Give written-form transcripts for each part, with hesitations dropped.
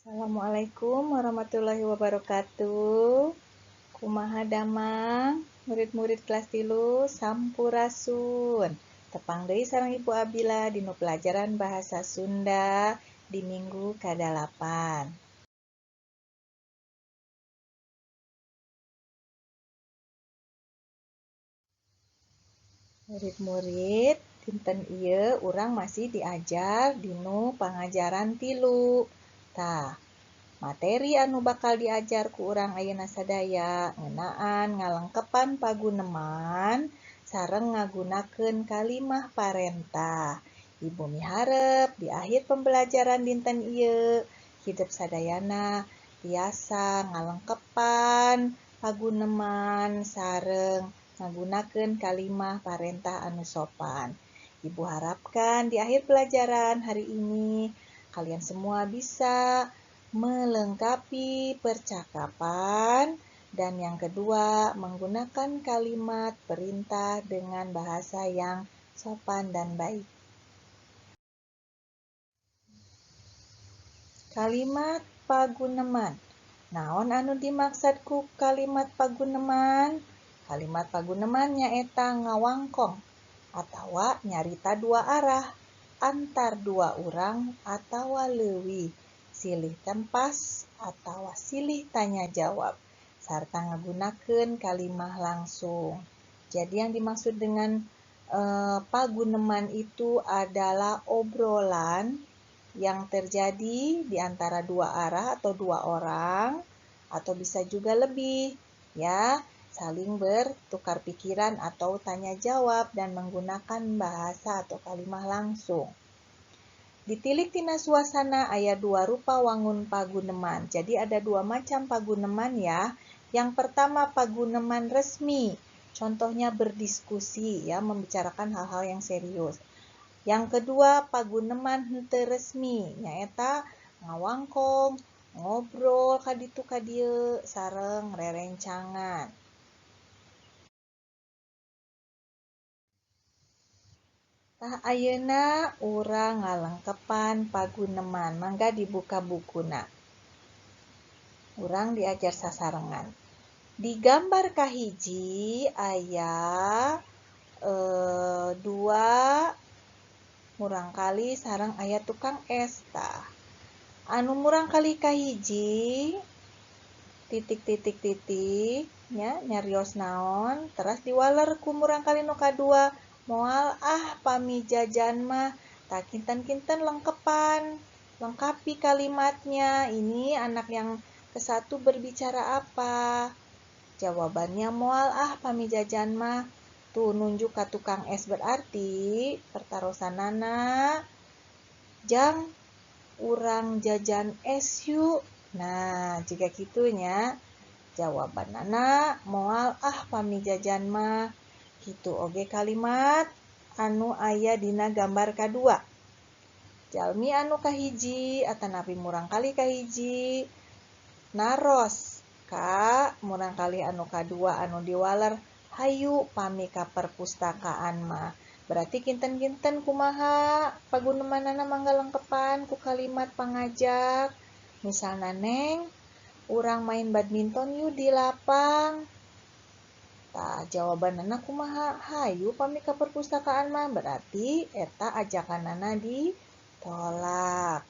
Assalamualaikum warahmatullahi wabarakatuh. Kumaha damang murid-murid kelas 3, sampurasun. Tepang deui sareng Ibu Abila dinu pelajaran bahasa Sunda di minggu ka-8. Murid-murid, dinten ieu urang masih diajar dinu pangajaran 3. Tah, materi anu bakal diajar ku urang ayeuna sadaya ngeunaan ngalengkepan paguneman sareng ngagunakeun kalimah parentah. Ibu miharep di akhir pembelajaran dinten ieu hidep sadayana tiasa ngalengkepan paguneman sareng ngagunakeun kalimah parentah anu sopan. Ibu harapkan di akhir pelajaran hari ini kalian semua bisa melengkapi percakapan dan yang kedua menggunakan kalimat perintah dengan bahasa yang sopan dan baik. Kalimat paguneman. Naon anu dimaksud ku kalimat paguneman? Kalimat paguneman nyaeta ngawangkong atawa nyarita dua arah antar dua urang atawa leuwih, silih tempas atawa silih tanya jawab sarta ngagunakeun kalimah langsung. Jadi yang dimaksud dengan paguneman itu adalah obrolan yang terjadi di antara dua arah atau dua orang atau bisa juga lebih, ya, saling bertukar pikiran atau tanya jawab dan menggunakan bahasa atau kalimah langsung. Ditilik tina suasana aya dua rupa wangun paguneman. Jadi ada dua macam paguneman ya. Yang pertama paguneman resmi, contohnya berdiskusi ya, membicarakan hal-hal yang serius. Yang kedua paguneman henteu resmi, nyaeta ngawangkong, ngobrol kaditu kadieu sareng rerencangan. Tah ayeuna urang ngalengkepan paguneman, mangga dibuka bukuna. Urang diajar sasarengan. Di gambar kahiji aya dua murangkali sareng aya tukang es. Tah, anu murangkali kahiji titik titik titik nya nyarios naon, teras diwaler ku murangkali nu kadua moal ah pami jajan mah. Tah kinten-kinten lengkepan, lengkapi kalimatnya. Ini anak yang ke-1 berbicara apa? Jawabannya moal ah pami jajan mah. Tuh nunjuk ka tukang es, berarti pertarosanana jang urang jajan es yuk. Nah, jika kitunya jawabanana moal ah pami jajan mah. Kitu oge kalimat anu aya dina gambar kadua. Jalmi anu kahiji atanapi murangkali kahiji naros ka murangkali anu kadua anu diwaler hayu pami ka perpustakaan mah. Berarti kinten-kinten kumaha pagunemanana mangga lengkepan ku kalimat pangajak. Misalna neng urang main badminton yuk di lapang. Tah, jawabanana kumaha? Hayu pami ka perpustakaan mah, berarti eta ajakanana ditolak.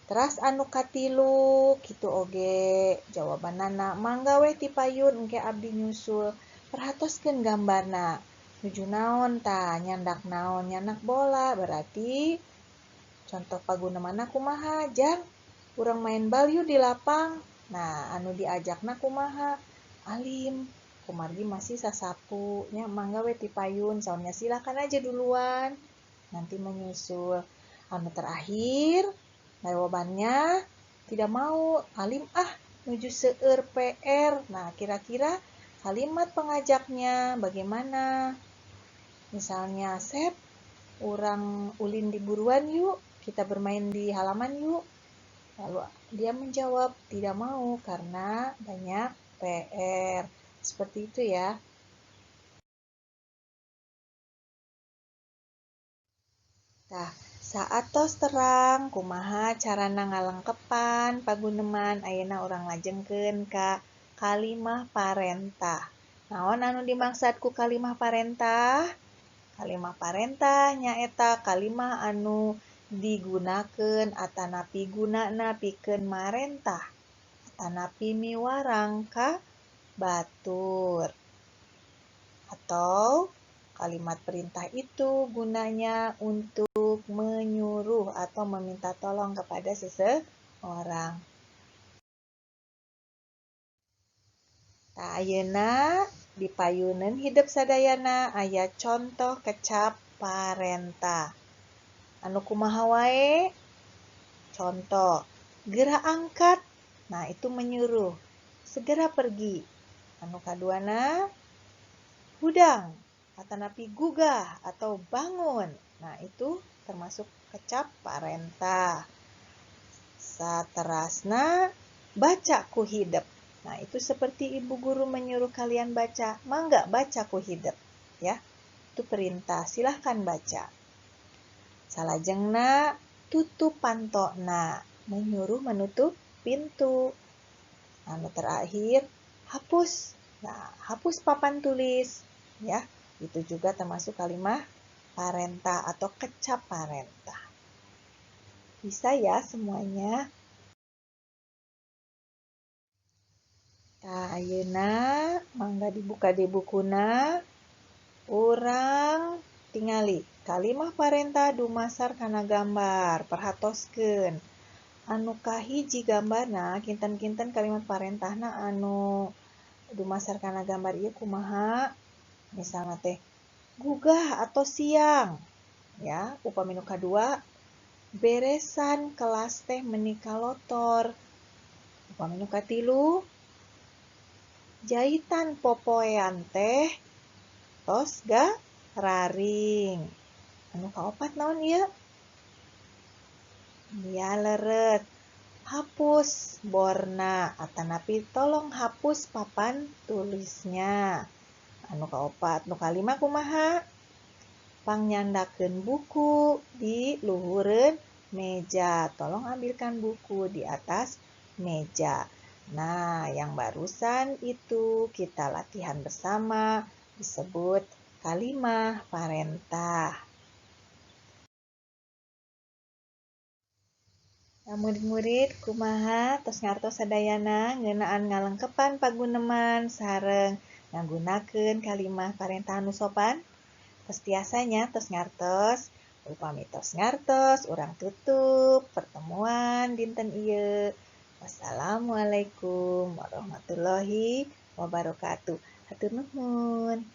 Teras anu katilu kitu oge jawabanana mangga weh ti payun engke abdi nyusul. Perhatoskeun gambarna. Nuju naon tah? Nyandak naon? Nyandak bola. Berarti contoh pagunemanna kumaha? Jang urang main bal yuk di lapang. Nah, anu diajakna kumaha? Alim. Kumargi masih sasapu nya, mangga we ti payun, saurnya silakan aja duluan, nanti menyusul. Anu terakhir jawabannya tidak mau, alim ah nuju seueur PR. Nah, kira-kira kalimat pengajaknya bagaimana? Misalnya, Sep, urang ulin di buruan yuk, kita bermain di halaman yuk. Lalu dia menjawab tidak mau karena banyak PR. Seperti itu ya. Nah, Saatos terang kumaha carana ngalengkepan paguneman, ayeuna urang lajengkeun ka kalimah parentah. Naon anu dimaksud ku kalimah parentah? Kalimah parentah nyaeta kalimah anu digunakeun atanapi gunana pikeun marentah atanapi miwarang ka batur. Atau kalimat perintah itu gunanya untuk menyuruh atau meminta tolong kepada seseorang. Tah, ayeuna di payuneun hidep sadayana aya contoh kecap parentah. Anu kumaha wae? Contoh, geura angkat. Nah, itu menyuruh. Segera pergi. Anu kaduana, hudang atanapi gugah atau bangun. Nah, itu termasuk kecap parentah. Saterasna, baca ku hidep. Nah, itu seperti ibu guru menyuruh kalian baca, mangga baca ku hidep, ya. Itu perintah, silahkan baca. Salajengna, tutup pantona, menyuruh menutup pintu. Anu terakhir, hapus. Nah, hapus papan tulis, ya. Itu juga termasuk kalimah parentah atau kecap parentah. Bisa ya semuanya? Tah, ayeuna mangga dibuka di bukuna. Urang tingali kalimah parentah dumasar kana gambar, perhatoskeun. Anu kahiji gambarna kinten-kinten kalimat parentahna anu dumasar kana gambar ieu kumaha? Misalna teh gugah atau siang, ya. Upami nu kadua beresan kelas teh meuni kalotor. Upami nu katilu jaitan popoean teh tos gararing. Anu kaopat naon ieu? Ya leres. Hapus borna atanapi tolong hapus papan tulisnya. Anu kaopat, nu kalima kumaha? Pangnyandakeun buku di luhureun meja. Tolong ambilkan buku di atas meja. Nah, yang barusan itu kita latihan bersama disebut kalimah parentah. Nah, murid-murid kumaha tos ngartos sadayana ngeunaan ngalengkepan paguneman sareng ngagunakeun kalimah parentah anu sopan? Tos tiasa nya, tos ngartos. Upami tos ngartos, urang tutup pertemuan dinten ieu. Wassalamualaikum warahmatullahi wabarakatuh. Hatur nuhun.